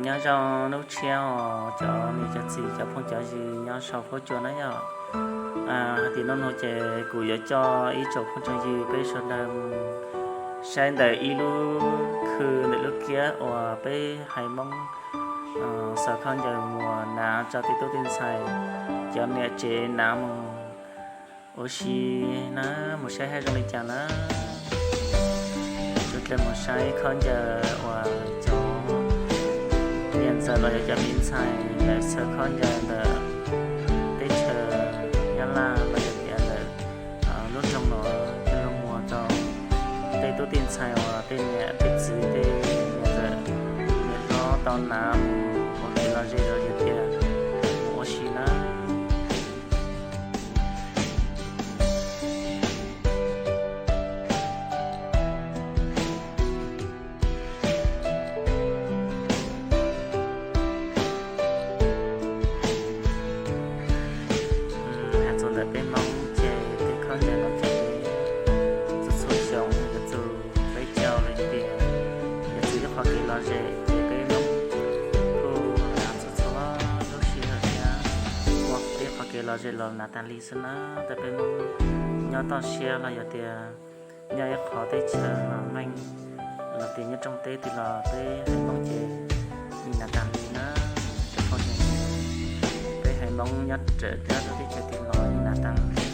Nyob zoo hnub tshiab os cov niam cov txiv cov phooj cov ywg nyob saum huab cua na yom. Hais tias hnub no ces kuv yuav coj ib tsoom phooj tsoom ywg peb sawv daws mus saib ntawm ib lub khw ntawm lub kiab uas peb haiv Hmoob xaws khaub ncaws muas hnav tso tej tub tej ntxhais, cov niam tsev hnav mus ua si na, mus saib haj zoo li cas na. Kuv cia mus saib khaub ncaws uas cov niam ntxawm los yog cov me ntxhais lawv xaws khaub ncaws ntawm teb chaws Nyab Laj los yog tias ntawm lub nroog no coj los muas rau tej tub tej ntxhais uas tej niam tej txiv tej niam ntxawm niam hlob tau hnav mus ua kev lom zem los yog tias mus ua si na. Hais txog ntawm peb Hmoob ces tej khaub ncaws no ces txhua txhua xyoo yuav txug peb caug li tias yuav txug ib qhov kev lom zem ces peb Hmoob kuj hnav txhua txhua lub sij hawm thiab muaj ib qhov kev lom zem los hnav tas li xwb na. Ntawm peb Hmoob nyob toj siab los yog tias nyob ib qhov teb chaws meej los tias nyob rooj teb tid los peb haiv Hmoob ces yeej hnav tas li na. Cov phooj ywg, peb haiv Hmoob nyob rawv nyob rau teb chaws twg los yeej hnav tas li os.